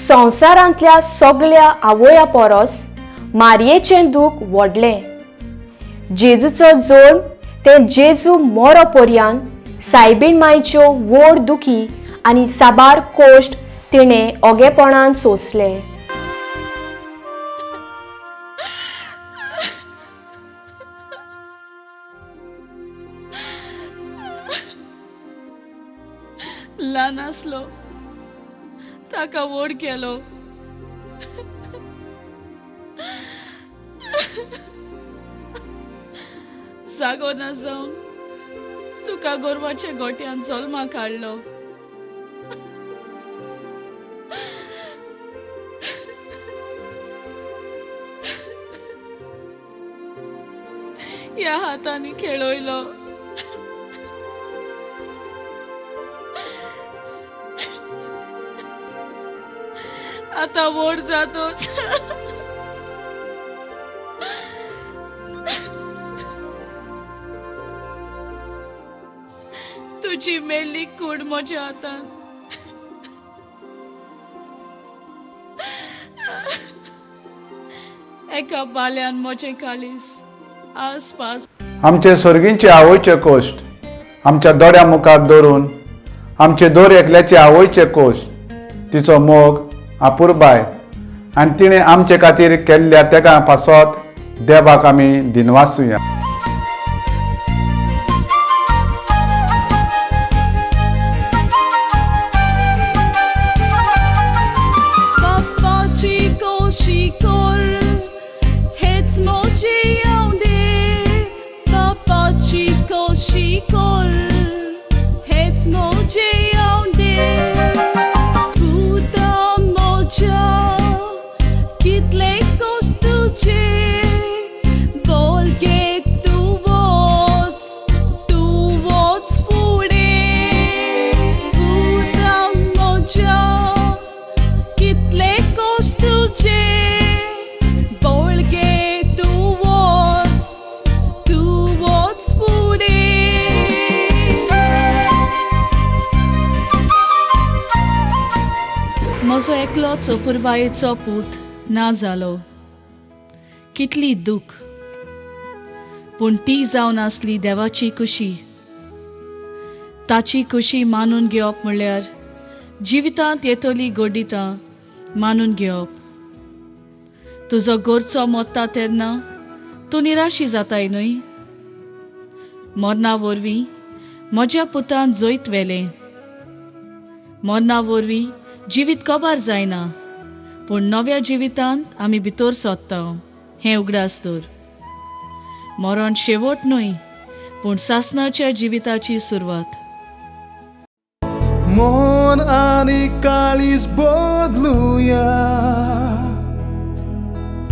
संवसारांतल्या सगळ्या आवया परस मारयेचें दूख व्हडलें. जेजूचो जल्म ते जेजू मोरो पर्यंत सायबीण मायच्यो व्हड दुखी आनी साबार कोश्ट तिणें ओगेपणान सोंसले. ल्हान आसलो ताका व्हड केलो. जागो ना जावन तुका गोरवाच्या गोट्यान जल्माक काडलो. ह्या हातांनी खेळयलो. आतां व्हड जातोच तुजी मेल्ली कूड म्हज्या हातान. एका बाल्यान म्हजें काळीज आसपास. आमचे सर्गींचे आवयचे कोश्ट आमच्या दोळ्या मुखार दवरून आमचे दर एकल्याचे आवयचे कोश्ट, तिचो मोग, आपुरबाय आनी तिणें आमचे खातीर केल्ल्या तेगा पासत देवाक आमी दिनवासुया. बाप्पाची कोशी कर हेच म्हजी येवंदी. बाप्पाची कोशी कर हेच म्हजी येवंदी. पुता म्हज्या कितले कश्ट तुजे, बोल गे तूं वच, तूं वच फुडें. पुता म्हज्या कितले कश्ट तुजे, बळगे तूं वच, तूं वच फुडें. म्हजो एकलोच अपुरबायेचो पूत ना जालो. कितली दूख, पूण ती जावन आसली देवाची खुशी. ताची खुशी मानून घेवप म्हणल्यार जिवितांत येतली गोडितां मानून घेवप. तुजो गोरचो मोत्ता तेन्ना तूं निराशी जाताय न्हय. मरणा वरवीं म्हज्या पुतान जैत व्हेलें. मरणा वरवीं जिवीत कबार जायना, पूण नव्या जिवितांत आमी भितर सोदता हें उगडास दवर. मरण शेवट न्हय, पूण सासणाच्या जिविताची सुरवात. मन आनी काळीज बदलुया,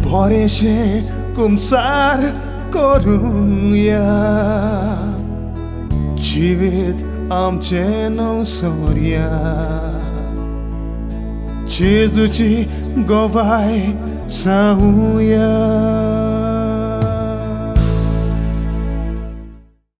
बरेंशें कुमसार करुया, जिवीत आमचें नवसोरया, जेजूची गवाय सांगुया.